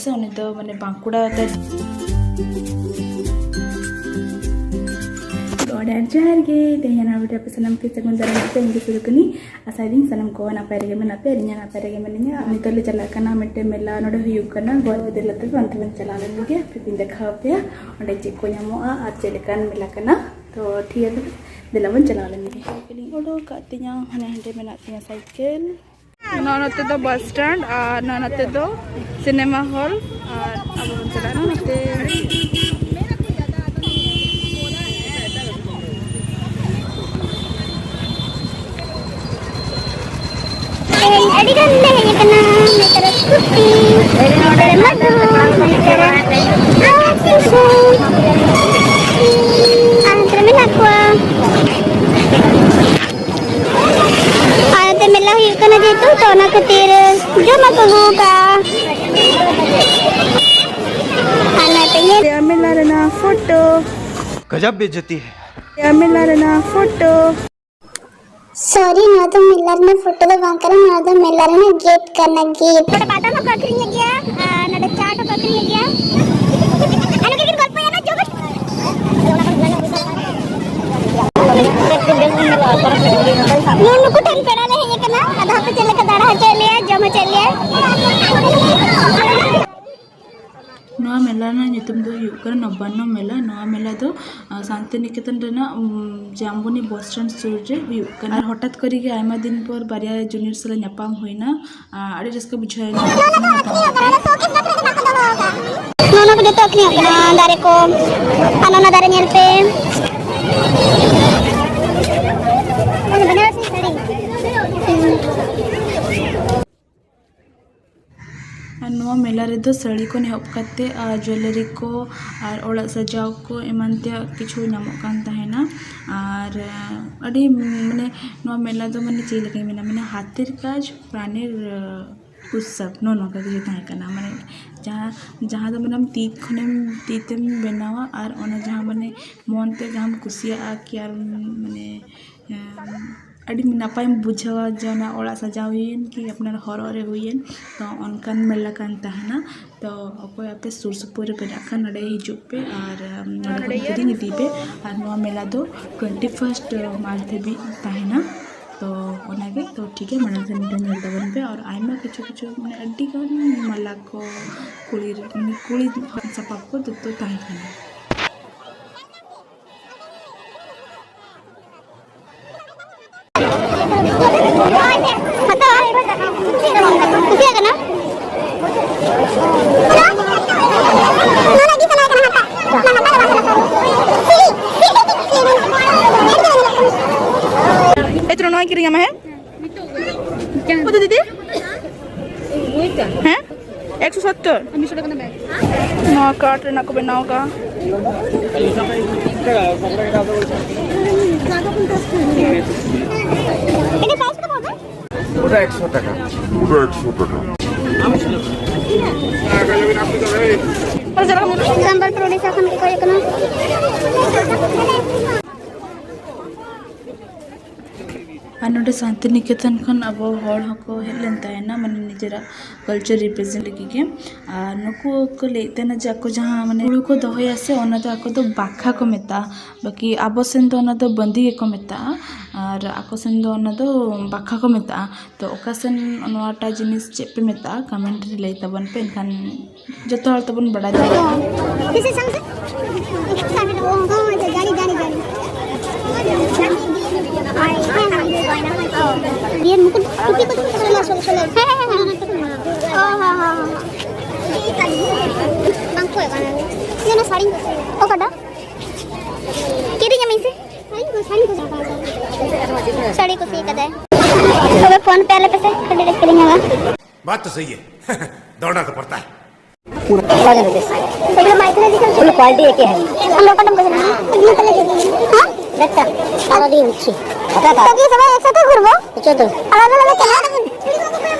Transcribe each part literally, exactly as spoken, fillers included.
ᱥᱮ ᱩᱱᱤ ᱫᱚ ᱢᱟᱱᱮ ᱵᱟᱸᱠᱩᱲᱟ ᱛᱮ᱾ ᱛᱚ ᱟᱹᱰᱤ ᱟᱹᱰᱤ ᱡᱚᱦᱟᱨ ᱜᱮ, ᱛᱮᱦᱮᱧ ᱱᱚᱣᱟ video ᱟᱯᱮ ᱥᱟᱱᱟᱢ ᱯᱮ ᱥᱟᱹᱜᱩᱱ ᱫᱟᱨᱟᱢ ᱛᱮ ᱤᱧ ᱜᱮ ᱥᱩᱨᱩ ᱠᱟᱹᱱᱟᱹᱧ᱾ ᱟᱥᱟᱭᱮᱫᱟᱹᱧ ᱥᱟᱱᱟᱢ ᱠᱚ ᱱᱟᱯᱟᱭ ᱨᱮᱜᱮ ᱢᱮᱱᱟᱜ ᱯᱮᱭᱟ, ᱤᱧ ᱦᱚᱸ ᱱᱟᱯᱟᱭ ᱨᱮᱜᱮ ᱢᱤᱱᱟᱹᱧᱟ᱾ ᱟᱨ ᱱᱤᱛᱚᱜ ᱞᱮ ᱪᱟᱞᱟᱜ ᱠᱟᱱᱟ ᱢᱤᱫᱴᱮᱱ ᱢᱮᱞᱟ ᱱᱚᱰᱮ ᱦᱩᱭᱩᱜ ᱠᱟᱱᱟ, ᱜᱚᱲᱚ ᱤᱫᱤ ᱞᱟᱹᱜᱤᱫ ᱚᱱᱛᱮ ᱵᱚᱱ ᱪᱟᱞᱟᱣ ᱞᱮᱱ ᱜᱮ, ᱟᱯᱮ ᱯᱮᱧ ᱫᱮᱠᱷᱟᱣ ᱟᱯᱮᱭᱟ ᱚᱸᱰᱮ ᱪᱮᱫ ᱠᱚ ᱧᱟᱢᱚᱜᱼᱟ ᱟᱨ ᱪᱮᱫ ᱞᱮᱠᱟᱱ ᱢᱮᱞᱟ ᱠᱟᱱᱟ᱾ ᱛᱚ ᱴᱷᱤᱠ ᱜᱮᱭᱟ, ᱛᱚᱵᱮ ᱫᱮᱞᱟ ᱵᱚᱱ ᱪᱟᱞᱟᱣ ᱞᱮᱱ ᱜᱮ᱾ ᱥᱟᱭᱠᱮᱞ ᱤᱧ ᱚᱰᱚᱠ ᱟᱠᱟᱫ ᱛᱤᱧᱟᱹ, ᱦᱟᱱᱮ ᱦᱟᱸᱰᱮ ᱢᱮᱱᱟᱜ ᱛᱤᱧᱟᱹ ᱥᱟᱭᱠᱮᱞ᱾ ᱱᱚᱣᱟ ᱱᱚᱛᱮ ᱫᱚ bus stand ᱟᱨ ᱱᱚᱣᱟ ᱱᱚᱛᱮ ᱫᱚ cinema hall᱾ ᱟᱨ ᱟᱵᱚ ᱵᱚᱱ ᱪᱟᱞᱟᱜᱼᱟ ᱱᱚᱛᱮ᱾ ᱛᱮᱦᱮᱧ ᱟᱹᱰᱤ ᱜᱟᱱ ᱞᱮ ᱦᱮᱡ ᱟᱠᱟᱱᱟ᱾ ᱱᱮᱛᱟᱨ ᱥᱠᱩᱴᱤ, ᱱᱮᱛᱟᱨ ᱢᱟᱫᱚ, ᱱᱮᱛᱟᱨ ᱟᱨ ᱥᱤᱥᱩ᱾ ᱟᱨ ᱱᱚᱛᱮ ᱨᱮ ᱢᱮᱱᱟᱜ ᱠᱚᱣᱟ᱾ ᱟᱨ ᱱᱚᱛᱮ ᱢᱮᱞᱟ ᱦᱩᱭᱩᱜ ᱠᱟᱱᱟ ᱡᱮᱦᱮᱛᱩ, ᱛᱚ ᱚᱱᱟ ᱠᱷᱟᱹᱛᱤᱨ ᱡᱚᱢᱟᱜ ᱠᱚ ᱟᱹᱜᱩ ᱟᱠᱟᱫᱼᱟ᱾ ᱟᱨ ᱱᱚᱛᱮ ᱧᱮᱞ ᱢᱮᱞᱟ ᱨᱮᱱᱟᱜ ᱯᱷᱳᱴᱳ᱾ गजब बेइज्जती है। ᱢᱮᱞᱟ ᱨᱮᱱᱟᱜ ᱯᱷᱳᱴᱳ᱾ Sorry, ᱱᱚᱣᱟ ᱫᱚ ᱢᱮᱞᱟ ᱨᱮᱱᱟᱜ ᱯᱷᱳᱴᱳ ᱫᱚ ᱵᱟᱝ ᱠᱟᱱᱟ, ᱱᱚᱣᱟ ᱫᱚ ᱢᱮᱞᱟ ᱨᱮᱱᱟᱜ ᱜᱮᱴ ᱠᱟᱱᱟ, ᱜᱮᱴ᱾ ᱱᱚᱰᱮ ᱵᱟᱫᱟᱢ ᱦᱚᱸᱠᱚ ᱟᱹᱠᱷᱨᱤᱧᱮᱫ ᱜᱮᱭᱟ, ᱟᱨ ᱱᱚᱰᱮ ᱪᱟᱴ ᱦᱚᱸᱠᱚ ᱟᱹᱠᱷᱨᱤᱧᱮᱫ ᱜᱮᱭᱟ᱾ ᱟᱞᱮ ᱜᱮᱵᱤᱱ ᱜᱚᱞᱯᱚᱭᱟ ᱱᱟ, ᱪᱚ᱾ ᱱᱩ-, ᱱᱩᱠᱩ ᱴᱷᱮᱱ ᱯᱮᱲᱟ ᱞᱮ ᱦᱮᱡ ᱟᱠᱟᱱᱟ, ᱟᱫᱚ ᱦᱟᱯᱮ ᱪᱮᱫ ᱞᱮᱠᱟ ᱫᱟᱬᱟ ᱦᱚᱪᱚᱭᱮᱫ ᱞᱮᱭᱟ, ᱡᱚᱢ ᱦᱚᱪᱚᱭᱮᱫ ᱞᱮᱭᱟ᱾ ᱱᱚᱣᱟ ᱢᱮᱞᱟ ᱨᱮᱱᱟᱜ ᱧᱩᱛᱩᱢ ᱫᱚ ᱦᱩᱭᱩᱜ ᱠᱟᱱᱟ ᱱᱚᱵᱟᱱᱱᱚ ᱢᱮᱞᱟ᱾ ᱱᱚᱣᱟ ᱢᱮᱞᱟ ᱫᱚ, ᱟᱸ, ᱥᱟᱱᱛᱤᱱᱤᱠᱮᱛᱚᱱ ᱨᱮᱱᱟᱜ, ᱩᱢ, ᱡᱟᱢᱵᱚᱱᱤ bus stand ᱥᱩᱨ ᱨᱮ ᱦᱩᱭᱩᱜ ᱠᱟᱱᱟ᱾ ᱟᱨ ᱦᱚᱴᱟᱛ ᱠᱚᱨᱮ ᱜᱮ ᱟᱭᱢᱟ ᱫᱤᱱ ᱯᱚᱨ ᱵᱟᱨᱭᱟ junior ᱥᱟᱞᱟᱜ ᱧᱟᱯᱟᱢ ᱦᱩᱭᱱᱟ᱾ ᱟᱸ, ᱟᱹᱰᱤ ᱨᱟᱹᱥᱠᱟᱹ ᱵᱩᱡᱷᱟᱹᱣ ᱮᱱᱟ᱾ ᱱᱚᱜᱼᱚ ᱱᱚᱣᱟ ᱠᱚ ᱡᱚᱛᱚ ᱟᱹᱠᱷᱨᱤᱧᱚᱜ ᱠᱟᱱᱟ, ᱫᱟᱨᱮ ᱠᱚ᱾ ᱟᱨ ᱱᱚᱣᱟ ᱫᱟᱨᱮ ᱧᱮᱞ ᱯᱮ᱾ ᱵᱮᱱᱟᱨᱚᱥᱤ ᱥᱟᱹᱲᱤ᱾ ᱟᱨ ᱱᱚᱣᱟ ᱢᱮᱞᱟ ᱨᱮᱫᱚ ᱥᱟᱹᱲᱤ ᱠᱷᱚᱱ ᱮᱦᱚᱵ ᱠᱟᱛᱮ ᱟᱨ jewellery ᱠᱚ ᱟᱨ ᱚᱲᱟᱜ ᱥᱟᱡᱟᱣ ᱠᱚ ᱮᱢᱟᱱ ᱛᱮᱭᱟᱜ ᱠᱤᱪᱷᱩ ᱧᱟᱢᱚᱜ ᱠᱟᱱ ᱛᱟᱦᱮᱱᱟ᱾ ᱟᱨ, ᱟᱹᱰᱤ, ᱢᱟᱱᱮ, ᱱᱚᱣᱟ ᱢᱮᱞᱟ ᱫᱚ, ᱢᱟᱱᱮ, ᱪᱮᱫ ᱞᱮᱠᱟᱧ ᱢᱮᱱᱟ, ᱢᱟᱱᱮ, ᱦᱟᱛᱮᱨ ᱠᱟᱡᱽ ᱯᱨᱟᱱᱮᱨ, ᱟᱸ, ᱩᱛᱥᱚᱵᱽ, ᱱᱚᱜᱼᱚ ᱱᱚᱝᱠᱟ ᱜᱮ ᱛᱟᱦᱮᱸ ᱠᱟᱱᱟ᱾ ᱢᱟᱱᱮ, ᱡᱟᱦᱟᱸ, ᱡᱟᱦᱟᱸ ᱫᱚ, ᱢᱟᱱᱮ, ᱛᱤ ᱠᱷᱚᱱᱮᱢ, ᱛᱤ ᱛᱮᱢ ᱵᱮᱱᱟᱣᱟ ᱟᱨ ᱚᱱᱟ ᱡᱟᱦᱟᱸ, ᱢᱟᱱᱮ, ᱢᱚᱱ ᱛᱮ ᱡᱟᱦᱟᱸᱢ ᱠᱩᱥᱤᱭᱟᱜᱼᱟ ᱠᱤ ᱟᱨ, ᱢᱟᱱᱮ, ᱟᱸ, ᱟᱹᱰᱤ ᱱᱟᱯᱟᱭᱮᱢ ᱵᱩᱡᱷᱟᱹᱣᱟ ᱡᱮ ᱚᱱᱟ ᱚᱲᱟᱜ ᱥᱟᱡᱟᱣ ᱦᱩᱭᱮᱱ ᱠᱤ ᱟᱯᱱᱟᱨ ᱦᱚᱨᱚᱜ ᱨᱮ ᱦᱩᱭᱮᱱ᱾ ᱛᱚ ᱚᱱᱠᱟᱱ ᱢᱮᱞᱟ ᱠᱟᱱ ᱛᱟᱦᱮᱱᱟ᱾ ᱛᱚ ᱚᱠᱚᱭ ᱟᱯᱮ ᱥᱩᱨ ᱥᱩᱯᱩᱨ ᱨᱮ ᱢᱮᱱᱟᱜ ᱠᱷᱟᱱ ᱱᱚᱰᱮ ᱦᱤᱡᱩᱜ ᱯᱮ ᱟᱨ ᱱᱚᱰᱮ ᱠᱷᱚᱱ ᱠᱤᱨᱤᱧ ᱤᱫᱤ ᱯᱮ᱾ ᱟᱨ ᱱᱚᱣᱟ ᱢᱮᱞᱟ ᱫᱚ ᱴᱩᱭᱮᱱᱴᱤ ᱯᱷᱟᱨᱥᱴ ᱢᱟᱨᱪ ᱫᱷᱟᱹᱵᱤᱡ ᱛᱟᱦᱮᱱᱟ᱾ ᱛᱚ ᱚᱱᱟᱜᱮ, ᱛᱚ ᱴᱷᱤᱠ ᱜᱮᱭᱟ, ᱢᱟᱲᱟᱝ ᱥᱮᱱ ᱧᱮᱞ ᱛᱟᱵᱚᱱ ᱯᱮ᱾ ᱟᱨ ᱟᱭᱢᱟ ᱠᱤᱪᱷᱩ ᱠᱤᱪᱷᱩ ᱢᱟᱱᱮ ᱟᱹᱰᱤ ᱜᱟᱱ ᱢᱟᱞᱟ ᱠᱚ, ᱠᱩᱲᱤ ᱠᱩᱲᱤ ᱥᱟᱯᱟᱵ ᱠᱚ ᱡᱚᱛᱚ ᱛᱟᱦᱮᱸ ᱠᱟᱱᱟ᱾ ᱦᱟᱛᱟᱣᱟ᱾ ᱠᱩᱥᱤᱭᱟᱜ ᱠᱟᱱᱟ? ᱱᱚᱣᱟ ᱜᱮ ᱥᱟᱱᱟ ᱠᱟᱱᱟ ᱦᱟᱛᱟᱣ᱾ ᱵᱟᱝ ᱦᱟᱛᱟᱣ ᱫᱚ ᱵᱟᱝ ᱦᱟᱛᱟᱣ᱾ ᱥᱤᱞᱤ, ᱥᱤᱞᱤ, ᱥᱤᱞᱤ᱾ ᱮ ᱪᱚᱞᱚ, ᱱᱚᱣᱟᱧ ᱠᱤᱨᱤᱧ ᱟᱢᱟ, ᱦᱮᱸ? ᱠᱚᱛᱚ ᱫᱤᱫᱤ? ᱦᱮᱸ? ᱮᱠᱥᱚ ᱥᱚᱛᱛᱚᱨ? ᱱᱚᱣᱟ ᱠᱟᱴ ᱨᱮᱱᱟᱜ ᱠᱚ ᱵᱮᱱᱟᱣ ᱠᱟᱜᱼᱟ᱾ ᱮᱴᱟ ᱯᱨᱟᱭᱤᱥ ᱠᱚ ᱵᱚᱞᱛᱮ? ওটা একশো টাকা। ওটা একশো টাকা। সম্বলপুর উড়িষ্যা খান কো কয়েক না। ᱟᱨ ᱱᱚᱰᱮ ᱥᱟᱱᱛᱤᱱᱤᱠᱮᱛᱚᱱ ᱠᱷᱚᱱ ᱟᱵᱚ ᱦᱚᱲ ᱦᱚᱸᱠᱚ ᱦᱮᱡ ᱞᱮᱱ ᱛᱟᱦᱮᱱᱟ, ᱢᱟᱱᱮ ᱱᱤᱡᱮᱨᱟᱜ ᱠᱟᱞᱪᱟᱨ ᱨᱤᱯᱨᱮᱡᱮᱱᱴ ᱞᱟᱹᱜᱤᱫ ᱜᱮ᱾ ᱟᱨ ᱱᱩᱠᱩ ᱠᱚ ᱞᱟᱹᱭᱮᱫ ᱛᱟᱦᱮᱱᱟ ᱡᱮ ᱟᱠᱚ ᱡᱟᱦᱟᱸ ᱢᱟᱱᱮ ᱦᱩᱲᱩ ᱠᱚ ᱫᱚᱦᱚᱭᱟ ᱥᱮ, ᱚᱱᱟ ᱫᱚ ᱟᱠᱚ ᱫᱚ ᱵᱟᱠᱷᱟ ᱠᱚ ᱢᱮᱛᱟᱜᱼᱟ, ᱵᱟᱹᱠᱤ ᱟᱵᱚ ᱥᱮᱱ ᱫᱚ ᱚᱱᱟ ᱫᱚ ᱵᱟᱸᱫᱤ ᱜᱮᱠᱚ ᱢᱮᱛᱟᱜᱼᱟ᱾ ᱟᱨ ᱟᱠᱚ ᱥᱮᱱ ᱫᱚ ᱚᱱᱟ ᱫᱚ ᱵᱟᱠᱷᱟ ᱠᱚ ᱢᱮᱛᱟᱜᱼᱟ᱾ ᱛᱚ ᱚᱠᱟ ᱥᱮᱱ ᱱᱚᱣᱟᱴᱟᱜ ᱡᱤᱱᱤᱥ ᱪᱮᱫ ᱯᱮ ᱢᱮᱛᱟᱜᱼᱟ, ᱠᱚᱢᱮᱱᱴ ᱨᱮ ᱞᱟᱹᱭ ᱛᱟᱵᱚᱱ ᱯᱮ, ᱮᱱᱠᱷᱟᱱ ᱡᱚᱛᱚ ᱦᱚᱲ ᱛᱮᱵᱚᱱ ᱵᱟᱲᱟᱭ ᱫᱟᱲᱮᱭᱟᱜᱼᱟ᱾ किसे संग से? हाँ, हाँ, जानी, जानी, जानी। ये मुकुट टोपी को सुनो, सुनो, सुनो। हाँ, हाँ, हाँ, हाँ। ओ, हाँ, हाँ, हाँ, हाँ। ये ना साड़ी। ओ, कटा। ᱠᱤᱨᱤᱧ ᱟᱹᱢᱟᱹᱧ ᱥᱮ? ᱥᱟᱹᱲᱤ ᱠᱩᱥᱤ ᱠᱟᱫᱟᱭ᱾ ᱛᱚᱵᱮ ᱯᱷᱳᱱ ᱯᱮ ᱟᱞᱮ ᱯᱮᱥᱮ, ᱟᱹᱰᱤ ᱨᱟᱹᱥᱠᱟᱹ ᱞᱮ ᱧᱟᱢᱟ᱾ बात तो सही है। दौड़ना तो पड़ता है। पूरा क्वालिटी एक ही है। हम लोग का नंबर है। हाँ? देखता। सारा दिन अच्छी। तो ये सब एक साथ घूमो। अच्छा तो। अलग अलग चलो।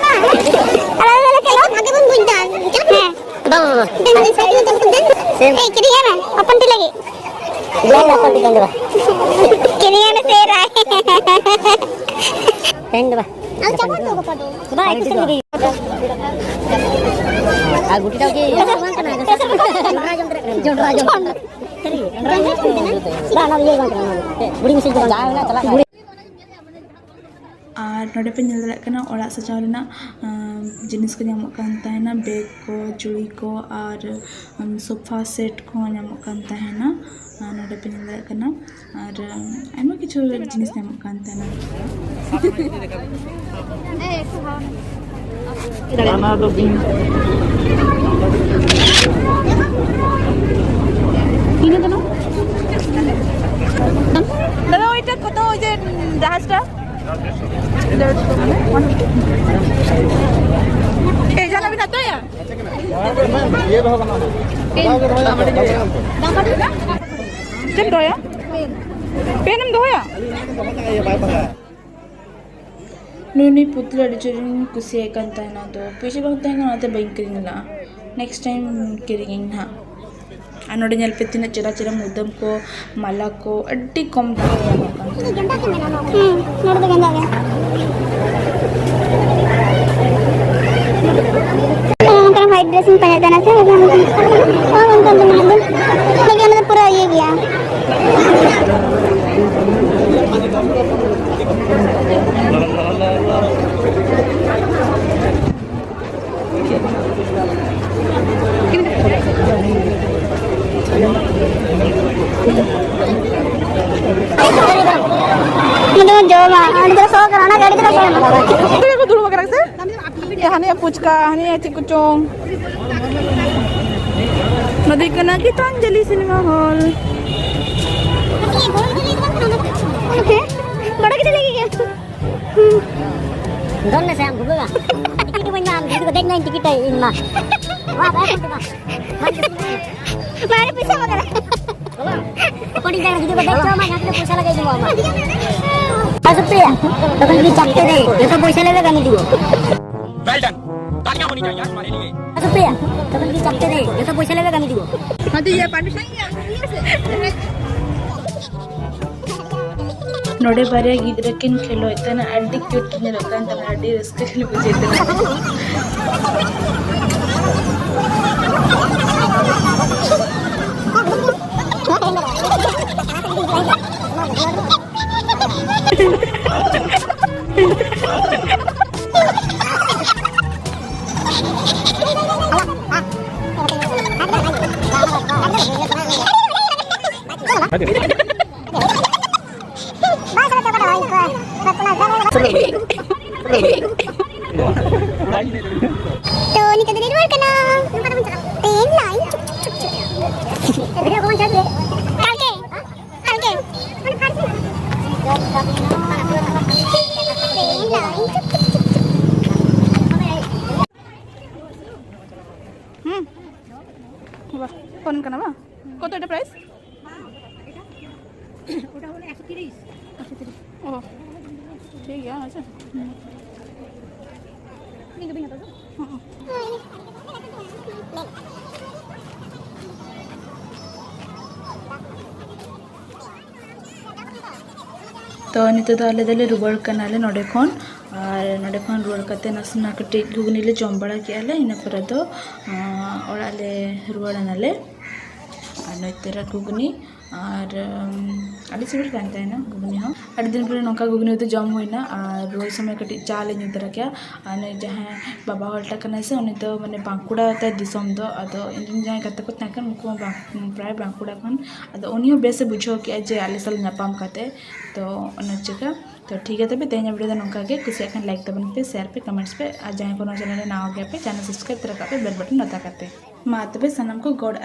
अलग अलग चलो। भागे बन घूमता है। हाँ। बाबा, बाबा। सेम। ए, किरी है ना? अपन टी लगे। ᱞᱟᱹᱭ ᱫᱟ ᱠᱚ ᱴᱷᱤᱠᱟᱹᱱ ᱫᱚ ᱵᱟ᱾ ᱠᱤᱨᱤᱧ ᱟᱞᱮ ᱥᱮ ᱨᱟᱭ᱾ ᱛᱮᱦᱮᱧ ᱫᱚ ᱵᱟ᱾ ᱟᱨ ᱪᱟᱵᱟ ᱛᱚ ᱜᱟᱯᱟ ᱫᱚ᱾ ᱵᱟ, ᱮᱠᱴᱩ ᱥᱟᱺᱜᱤᱧ ᱜᱮ᱾ ᱟᱨ ᱜᱩᱴᱤ ᱴᱟᱜ ᱜᱮ᱾ ᱡᱚᱱᱰᱨᱟ ᱡᱚᱢ᱾ ᱡᱚᱱᱰᱨᱟ ᱡᱚᱢ᱾ ᱵᱟ, ᱚᱱᱟ ᱤᱭᱟᱹ ᱵᱟᱝ ᱠᱟᱱᱟ, ᱚᱱᱟ ᱫᱚ᱾ ᱵᱩᱲᱤ ᱢᱤᱥᱤ ᱫᱚ ᱵᱟᱝ ᱠᱟᱱᱟ᱾ ᱡᱟᱦᱟᱸ ᱢᱮᱱᱟᱜ ᱪᱟᱞᱟᱜ ᱠᱟᱱᱟ᱾ ᱟᱨ ᱱᱚᱰᱮ ᱯᱮ ᱧᱮᱞ ᱫᱟᱲᱮᱭᱟᱜ ᱠᱟᱱᱟ ᱚᱲᱟᱜ ᱥᱟᱡᱟᱣ ᱨᱮᱱᱟᱜ, ᱟᱸ, ᱡᱤᱱᱤᱥ ᱠᱚ ᱧᱟᱢᱚᱜ ᱠᱟᱱ ᱛᱟᱦᱮᱱᱟ, ᱵᱮᱜᱽ ᱠᱚ, ᱪᱩᱲᱤ ᱠᱚ ᱟᱨ, ᱟᱢ, ᱥᱳᱯᱷᱟ ᱥᱮᱴ ᱠᱚᱦᱚᱸ ᱧᱟᱢᱚᱜ ᱠᱟᱱ ᱛᱟᱦᱮᱱᱟ᱾ ᱟᱨ ᱱᱚᱰᱮ ᱯᱮ ᱧᱮᱞ ᱫᱟᱲᱮᱭᱟᱜ ᱠᱟᱱᱟ ᱟᱨ, ᱟᱸ, ᱟᱭᱢᱟ ᱠᱤᱪᱷᱩ ᱡᱤᱱᱤᱥ ᱧᱟᱢᱚᱜ ᱠᱟᱱ ᱛᱟᱦᱮᱱᱟ᱾ ᱚᱱᱟ ᱫᱚ ᱵᱤᱱ᱾ ᱤᱱᱟᱹ ᱫᱚ ᱵᱟᱝ? দাদা, ওইটা কত, ওই যে জাহাজটা? এই জানাবি না তো, ইয়া? ᱪᱮᱫ ᱫᱚᱦᱚᱭᱟ? ᱯᱮᱱ ᱮᱢ ᱫᱚᱦᱚᱭᱟ? ᱱᱩᱭ ᱱᱩᱭ ᱯᱩᱛᱞᱟᱹ ᱟᱹᱰᱤ ᱡᱳᱨᱤᱧ ᱠᱩᱥᱤᱭᱟᱭ ᱠᱟᱱ ᱛᱟᱦᱮᱱᱟ, ᱟᱫᱚ ᱯᱩᱭᱥᱟᱹ ᱵᱟᱝ ᱛᱟᱦᱮᱸ ᱠᱟᱱᱟ, ᱚᱱᱟᱛᱮ ᱵᱟᱹᱧ ᱠᱤᱨᱤᱧ ᱞᱮᱫᱟ᱾ ᱱᱮᱠᱥᱴ ᱴᱟᱭᱤᱢ ᱠᱤᱨᱤᱧᱟᱹᱧ ᱱᱟᱦᱟᱜ᱾ ᱟᱨ ᱱᱚᱰᱮ ᱧᱮᱞ ᱯᱮ, ᱛᱤᱱᱟᱹᱜ ᱪᱮᱦᱨᱟ ᱪᱮᱦᱨᱟ ᱢᱩᱫᱟᱹᱢ ᱠᱚ, ᱢᱟᱞᱟ ᱠᱚ, ᱟᱹᱰᱤ ᱠᱚᱢ ᱫᱟᱢ ᱛᱮ ᱧᱟᱢᱚᱜ ᱠᱟᱱ ᱛᱟᱦᱮᱱᱟ᱾ ᱦᱩᱸ, ᱱᱚᱰᱮ ᱫᱚ ᱜᱮᱸᱫᱟᱜ ᱜᱮ᱾ ᱚᱱᱠᱟᱱ white dress ᱤᱧ ᱯᱟᱸᱡᱟᱭᱮᱫ ᱛᱟᱦᱮᱱᱟ ᱥᱮ, ᱚᱱᱠᱟᱱ ᱫᱚ ᱢᱮᱱᱟᱜ ᱫᱚ᱾ ᱞᱟᱹᱜᱤᱫ ᱚᱱᱟ ᱫᱚ ᱯᱩᱨᱟᱹ ᱤᱭᱟᱹ ᱜᱮᱭᱟ᱾ ᱚᱸᱰᱮ ᱵᱚᱱ ᱡᱚᱢᱟ, ᱚᱸᱰᱮ ᱫᱚ ᱥᱚ ᱠᱟᱱᱟ, ᱚᱱᱟ ᱜᱟᱹᱰᱤ ᱫᱚ ᱵᱟᱝ᱾ ᱚᱸᱰᱮ ᱠᱚ ᱫᱩᱲᱩᱵ ᱟᱠᱟᱱᱟ ᱥᱮ? ᱦᱟᱱᱤᱭᱟ ᱯᱷᱩᱪᱠᱟ, ᱦᱟᱱᱤᱭᱟ ᱪᱮᱫ ᱠᱚᱪᱚᱝ᱾ ᱱᱚᱰᱮ ᱠᱟᱱᱟ ᱜᱤᱛᱟᱧᱡᱚᱞᱤ ᱥᱤᱱᱮᱢᱟ ᱦᱚᱞ᱾ ᱦᱮᱸ, ᱵᱟᱲᱟ ᱠᱮᱫᱟ ᱞᱟᱹᱜᱤᱫ ᱜᱮ᱾ ᱫᱚᱱ ᱢᱮᱥᱮ ᱟᱢ ᱵᱷᱩᱜᱟᱹᱜᱟ᱾ ᱴᱤᱠᱤᱴ ᱤᱢᱟᱹᱧ ᱢᱮ, ᱟᱢ ᱡᱩᱫᱤ ᱠᱚ ᱫᱮᱡ ᱱᱟ, ᱤᱧ ᱴᱤᱠᱤᱴ ᱤᱧ ᱢᱟ᱾ ᱵᱟ, ᱵᱟ, ᱵᱟ᱾ ᱵᱟᱲᱮ ᱯᱚᱭᱥᱟ ᱵᱟᱝ ᱠᱟᱱᱟ᱾ ᱦᱚᱯᱚᱱᱤᱧ ᱡᱟᱦᱟᱸ ᱡᱩᱫᱤ ᱠᱚ ᱫᱮᱡ ᱦᱚᱪᱚ ᱟᱢᱟ, ᱡᱟᱦᱟᱸ ᱛᱤᱱᱟᱹᱜ ᱯᱚᱭᱥᱟ ᱞᱟᱜᱟᱜ ᱤᱧ ᱮᱢᱚᱜ ᱟᱢᱟ᱾ ᱦᱮᱸ, ᱥᱩᱯᱨᱤᱭᱟ, ᱛᱚᱠᱷᱚᱱ ᱡᱩᱫᱤ ᱪᱟᱯᱴᱮ ᱫᱮ, ᱡᱚᱛᱚ ᱯᱚᱭᱥᱟ ᱞᱮᱵᱮ ᱠᱟᱹᱢᱤ ᱫᱤᱵᱚ᱾ Well done. तालियां होनी चाहिए यार हमारे लिए। ᱦᱮᱸ, ᱥᱩᱯᱨᱤᱭᱟ, ᱛᱚᱠᱷᱚᱱ ᱡᱩᱫᱤ ᱪᱟᱯᱴᱮ ᱫᱮ, ᱡᱚᱛᱚ ᱯᱚᱭᱥᱟ ᱞᱮᱵᱮ ᱠᱟᱹᱢᱤ ᱫᱤᱵᱚ᱾ ᱦᱟᱸ, ᱛᱚ ᱤᱭᱟᱹ ᱯᱟᱨᱢᱤᱥᱚᱱ ᱱᱚᱰᱮ ᱵᱟᱨᱭᱟ ᱜᱤᱫᱽᱨᱟᱹ ᱠᱤᱱ ᱠᱷᱮᱞᱳᱜ ᱛᱟᱦᱮᱱᱟ, ᱟᱹᱰᱤ ᱠᱤᱭᱩᱴ ᱠᱤᱱ ᱧᱮᱞᱚᱜ ᱠᱟᱱ ᱛᱟᱦᱮᱱᱟ, ᱟᱹᱰᱤ ᱨᱟᱹᱥᱠᱟᱹ ᱠᱤᱱ ᱵᱩᱡᱷᱟᱹᱣᱮᱫ ᱛᱟᱦᱮᱱᱟ᱾ ᱛᱚ, ᱱᱤᱛᱚᱜ ᱫᱚᱞᱮ ᱨᱩᱣᱟᱹᱲ ᱠᱟᱱᱟ᱾ ᱴᱨᱮᱱ ᱞᱟᱭᱤᱱ ᱪᱩᱠ ᱪᱩᱠ ᱪᱩᱠ ᱪᱩᱠ᱾ ᱠᱟᱞᱠᱮ, ᱠᱟᱞᱠᱮ᱾ ᱴᱨᱮᱱ ᱞᱟᱭᱤᱱ ᱪᱩᱠ ᱪᱩᱠ ᱪᱩᱠ ᱪᱩᱠ᱾ ᱦᱩᱸ᱾ ᱵᱟᱦ, ᱯᱷᱳᱱ ᱠᱟᱱᱟ ᱵᱟᱝ? ᱠᱚᱛᱚ ᱮᱴᱟ ᱯᱨᱟᱭᱤᱥ? ᱳᱴᱟ ᱦᱚᱞᱳ ᱮᱠᱥᱚ ᱛᱤᱨᱤᱥ᱾ ᱮᱠᱥᱚ ᱛᱤᱨᱤᱥ᱾ ᱚ, ᱴᱷᱤᱠ ᱜᱮᱭᱟ, ᱟᱪᱪᱷᱟ᱾ ᱦᱩᱸ᱾ ᱤᱧ ᱫᱚ ᱵᱟᱹᱧ ᱦᱟᱛᱟᱣ ᱫᱟ᱾ ᱦᱩᱸ᱾ ᱛᱚ, ᱱᱤᱛᱚᱜ ᱫᱚ ᱟᱞᱮ ᱫᱚᱞᱮ ᱨᱩᱣᱟᱹᱲ ᱠᱟᱱᱟᱞᱮ ᱱᱚᱰᱮ ᱠᱷᱚᱱ᱾ ᱟᱨ ᱱᱚᱰᱮ ᱠᱷᱚᱱ ᱨᱩᱣᱟᱹᱲ ᱠᱟᱛᱮ ᱱᱟᱥᱮᱱᱟᱜ ᱠᱟᱹᱴᱤᱡ ᱜᱷᱩᱜᱽᱱᱤ ᱞᱮ ᱡᱚᱢ ᱵᱟᱲᱟ ᱠᱮᱜᱼᱟ ᱞᱮ, ᱤᱱᱟᱹ ᱯᱚᱨᱮ ᱫᱚ, ᱟᱸ, ᱚᱲᱟᱜ ᱞᱮ ᱨᱩᱣᱟᱹᱲ ᱮᱱᱟᱞᱮ᱾ ᱟᱨ ᱱᱚᱛᱮ ᱨᱮ ᱜᱷᱩᱜᱽᱱᱤ ᱟᱨ, ᱩᱢ, ᱟᱹᱰᱤ ᱥᱤᱵᱤᱞ ᱠᱟᱱ ᱛᱟᱦᱮᱱᱟ ᱜᱷᱩᱜᱽᱱᱤ ᱦᱚᱸ᱾ ᱟᱹᱰᱤ ᱫᱤᱱ ᱯᱚᱨᱮ ᱱᱚᱝᱠᱟ ᱜᱷᱩᱜᱽᱱᱤ ᱩᱛᱩ ᱡᱚᱢ ᱦᱩᱭᱱᱟ᱾ ᱟᱨ ᱨᱩᱣᱟᱹᱲ ᱥᱚᱢᱚᱭ ᱠᱟᱹᱴᱤᱡ ᱪᱟ ᱞᱮ ᱧᱩ ᱛᱚᱨᱟ ᱠᱮᱜᱼᱟ᱾ ᱟᱨ ᱱᱩᱭ ᱡᱟᱦᱟᱸᱭ ᱵᱟᱵᱟ ᱦᱚᱲ ᱴᱟᱜ ᱠᱟᱱᱟᱭ ᱥᱮ, ᱩᱱᱤ ᱫᱚ ᱢᱟᱱᱮ ᱵᱟᱸᱠᱩᱲᱟ ᱛᱟᱭ ᱫᱤᱥᱚᱢ ᱫᱚ᱾ ᱟᱫᱚ ᱤᱧ ᱨᱮᱱ ᱡᱟᱦᱟᱸᱭ ᱜᱟᱛᱮ ᱠᱚ ᱛᱟᱦᱮᱸ ᱠᱟᱱᱟ, ᱩᱱᱠᱩ ᱦᱚᱸ ᱵᱟᱸ-, ᱯᱨᱟᱭ ᱵᱟᱸᱠᱩᱲᱟ ᱠᱷᱚᱱ᱾ ᱟᱫᱚ ᱩᱱᱤ ᱦᱚᱸ ᱵᱮᱥᱮ ᱵᱩᱡᱷᱟᱹᱣ ᱠᱮᱜᱼᱟ ᱡᱮ ᱟᱞᱮ ᱥᱟᱞᱟᱜ ᱧᱟᱯᱟᱢ ᱠᱟᱛᱮ᱾ ᱛᱚ ᱚᱱᱟ ᱪᱤᱠᱟᱹ, ᱛᱚ ᱴᱷᱤᱠ ᱜᱮᱭᱟ, ᱛᱚᱵᱮ ᱛᱮᱦᱮᱧᱟᱜ ᱵᱷᱤᱰᱤᱭᱳ ᱫᱚ ᱱᱚᱝᱠᱟ ᱜᱮ᱾ ᱠᱩᱥᱤᱭᱟᱜ ᱠᱷᱟᱱ ᱞᱟᱭᱤᱠ ᱛᱟᱵᱚᱱ ᱯᱮ, ᱥᱮᱭᱟᱨ ᱯᱮ, ᱠᱚᱢᱮᱱᱴᱥ ᱯᱮ, ᱟᱨ ᱡᱟᱦᱟᱸᱭ ᱠᱚ ᱱᱚᱣᱟ ᱪᱮᱱᱮᱞ ᱨᱮ ᱱᱟᱣᱟ ᱜᱮᱭᱟ ᱯᱮ, ᱪᱮᱱᱮᱞ ᱥᱟᱵᱥᱠᱨᱟᱭᱤᱵ ᱛᱚᱨᱟ ᱠᱟᱜ ᱯᱮ ᱵᱮᱞ ᱵᱟᱴᱚᱱ ᱚᱛᱟ ᱠᱟᱛᱮ᱾ ᱢᱟ ᱛᱚᱵᱮ ᱥᱟᱱᱟᱢ ᱠᱚ ᱜᱚᱰ